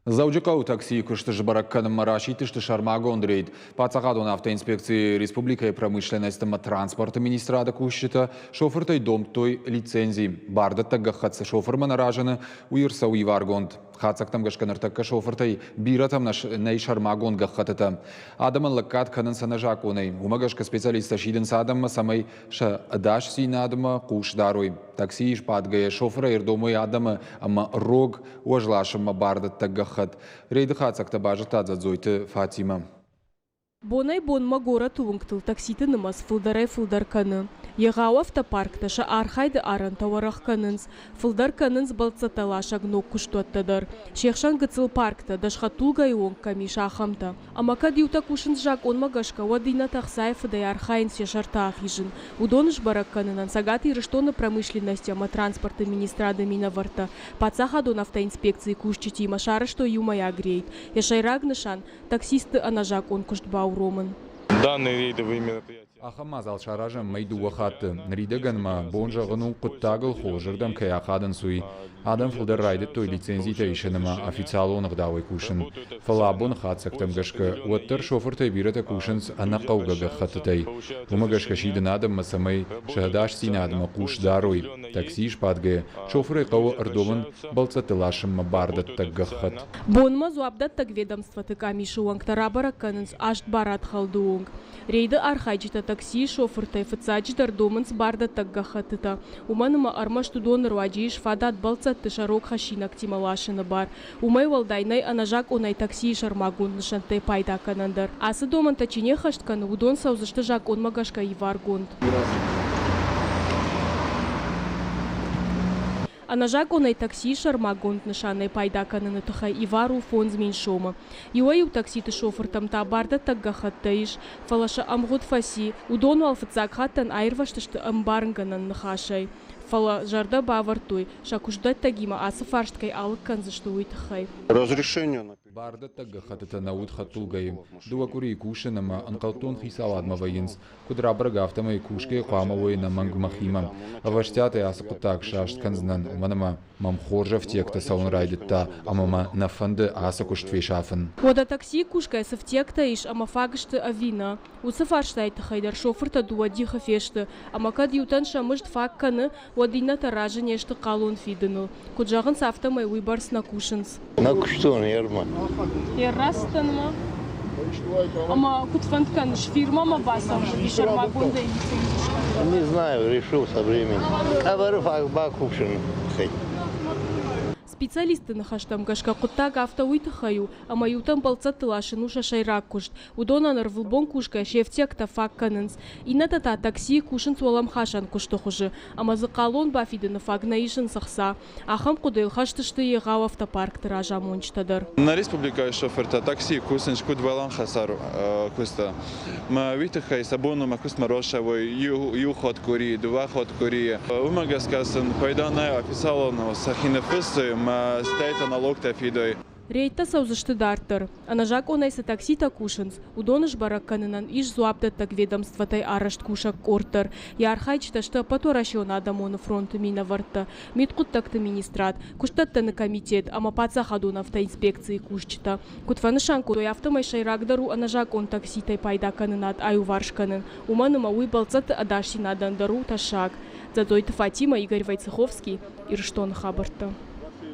Дзӕуджыхъӕуы таксийы куысты сбӕрӕг кӕнынмӕ расидтысты сӕрмагонд рейд. Паддзахадон автоинспекцийы республикӕйы промышленность ӕмӕ транспорты министрады кусджытӕ шофыртӕй домдтой лицензи. Бардӕттӕг гӕххӕтт цы шофырмӕ нӕ разыны, уый ӕрцӕуы иваргонд. Хатдзӕгтӕм гӕсгӕ ныртӕккӕ шофыртӕй бирӕтӕм нӕй сӕрмагонд гӕххӕттытӕ. Адӕмӕн лӕггад кӕнынц ӕнӕзакъонӕй. Уымӕ гӕсгӕ специалисттӕ сидынц адӕммӕ, цӕмӕй сӕ ӕдасдзинадмӕ хъус дарой. Таксийы сбадгӕйӕ шофырӕй ӕрдомой адӕмы ӕмӕ рог уӕзласынмӕ бардӕттӕг гӕххӕтт. Рейды хатдзӕгтӕ базыдта Дзӕдзойты Фатимӕ. Бонӕй-бонмӕ горӕты уынгтыл такситы нымӕц фылдӕрӕй-фылдӕр кӕны. Егъау автопарктӕ сӕ архайды арӕнтӕ уӕрӕх кӕнынц, фылдӕр кӕнынц бӕлццӕттӕ ласӕг ног куыстуӕттӕ дӕр. Се хсӕн гыццыл парктӕ, дӕсхӕдтулгӕйы онг кӕм ис, ахӕмтӕ. Ӕмӕ кӕд иутӕ кусынц закъонмӕ гӕсгӕ, уӕд иннӕтӕ ӕхцайы фыдӕй архайынц йӕ сӕрты ахизын. Уыдон сбӕрӕг кӕнынӕн Цӕгат Ирыстоны промышленности ӕмӕ транспорты министрады минӕвӕрттӕ Паддзахадон автоинспекцийы кусджытимӕ сарӕзтой иумӕйаг рейд. Йӕ сӕйраг нысан – таксистты ӕнӕзакъон куыст бауромын. Данные рейдовые мероприятия. Ахӕм мадзал саразӕм мӕй дыууӕ хатты. Ныридӕгӕн мӕ бон зӕгъын у, хъуыддагыл хорзырдӕм кӕй ахадынц, уый. Адӕм фылдӕр райдыдтой лицензитӕ исын ӕмӕ официалон ӕгъдауӕй кусын. Фӕлӕ абоны хатдзӕгтӕм гӕсгӕ, уӕддӕр шофыртӕй бирӕтӕ кусынц ӕнӕхъӕугӕ гӕххӕттытӕй. Уымӕ гӕсгӕ сидын адӕммӕ, цӕмӕй сӕ ӕдасдзинадмӕ хъус дарой. Таксийы сбадгӕйӕ, шофырӕй хъӕуы ӕрдомын бӕлццӕтты ласынмӕ бардӕттӕг гӕххӕтт. Бонмӕ дзуапдӕттӕг ведомствоты къамисы уӕнгтӕ рабӕрӕг кӕнынц аст барадхӕлды онг. Рейды архайджытӕ таксийы шофыртӕй фыццаджыдӕр домынц бардӕттӕг гӕххӕттытӕ, уымӕн ӕмӕ ӕрмӕст уыдоны руаджы ис фадат бӕлццӕтты сӕ рог хӕссинӕгтимӕ ласыны бар. Уымӕй уӕлдай нӕй ӕнӕзакъонӕй таксийы сӕрмагонд нысӕнттӕй пайда кӕнӕн дӕр. Ацы домӕнтӕ чи не ххӕст кӕны, уыдон цӕудзысты закъонмӕ гӕсгӕ иваргонд. Ӕнӕзакъонӕй таксийы сӕрмагонд нысанӕй пайда кӕныны тыххӕй ивар у 5000 сомы. Иуӕй-иу такситы шофыртӕм та бардӕттӕг гӕххӕттӕ ис, фӕлӕ сӕ ӕмгъуыд фӕци, уыдон уал фыццаг хаттӕн аирвӕзтысты ӕмбарынгӕнӕн ныхасӕй. Фӕлӕ зӕрдӕ бавӕрдтой, сӕ куыстдӕттӕгимӕ ацы фарст кӕй алыг кӕндзысты, уый тыххӕй. Разрешение на Бардӕттӕг гӕххӕттытӕ нӕ уыд хӕдтулгӕйы. Дыууӕ къуырийы кусын ӕмӕ ӕнхъӕлдтон хицауадмӕ вӕййынц. Куыд рабӕрӕг, афтӕмӕй кусгӕ хъуамӕ уой ӕнӕмӕнг мӕхимӕ. Ӕвӕстиатӕй ацы хъуыддаг сраст кӕндзынӕн, уымӕн ӕмӕ мӕм хорз ӕфтиӕгтӕ цӕуын райдыдта ӕмӕ мӕ нӕ фӕнды ацы куыст фесафын. Уӕдӕ таксийы кусгӕ цы фтиӕгтӕ ис ӕмӕ фаг сты ӕви нӕ, уыцы фарстайы тыххӕй дӕр шофыртӕ дыууӕ дихы фесты, ӕмӕ кӕд иутӕн сӕ мызд фаг кӕны, уӕд иннӕтӕ разы не сты хъалон фидыныл. Куыд зӕгъынц, афтӕмӕй уыйбӕрц нӕ кусынц. Нӕ куыстон ермӕ. Еррастӕнмӕ? Ӕмӕ куыд фӕнд кӕныс, фирмӕмӕ бацӕуын ӕви сӕрмагондӕй лицензи скӕнын? Не знаю, решу со временем. Къӕбӕры фаг бакусын тыххӕй. Специалистты ныхӕстӕм гӕсгӕ хъуыддаг афтӕ уый тыххӕй у, ӕмӕ иутӕн бӕлццӕтты ласын у сӕ сӕйраг куыст. Уыдонӕн ӕрвылбон кусгӕ се фтиӕгтӕ фаг кӕнынц. Иннӕтӕ та таксийы кусынц уӕлӕмхасӕн куысты хуызы, ӕмӕ дзы хъалон бафидыны фаг нӕ исынц ӕхца. Ахӕм хъуыдыйыл хӕст сты егъау автопаркты разамонджытӕ дӕр. Нӕ республикӕйы шофыртӕ таксийы кусынц куыд уӕлӕмхасӕн куысты. Мӕ уый тыххӕй сӕ бон у мӕ куыстмӕ рацӕуой иу хатт къуырийы, дыууӕ хатт къуырийы. Уымӕ гӕсгӕ сын пайда нӕй официалон сӕхи ныффыссой ӕмӕ стӕй та налогтӕ фидой. Рейдтӕ цӕудзысты дарддӕр. Ӕнӕзакъонӕй цы такситӕ кусынц, уыдоны сбӕрӕг кӕнынӕн ис дзуапдӕттӕг ведомствотӕй арӕзт кусӕг къорд дӕр. Йӕ архайджытӕ сты Ӕппӕтуӕрӕсеон адӕмон фронты минӕвӕрттӕ, Мидхъуыддӕгты министрад, куыстдӕттӕны комитет ӕмӕ паддзахадон автоинспекцийы кусджытӕ. Куыд фӕнысан кодтой, афтӕмӕй сӕйрагдӕр у ӕнӕзакъон такситӕй пайдакӕнынад аиуварс кӕнын, уымӕн ӕмӕ уый бӕлццӕтты ӕдасдзинадӕн дӕр у тӕссаг. Дзӕдзойты Фатимӕ, Игорь Войцеховский, Ирыстоны хабӕрттӕ.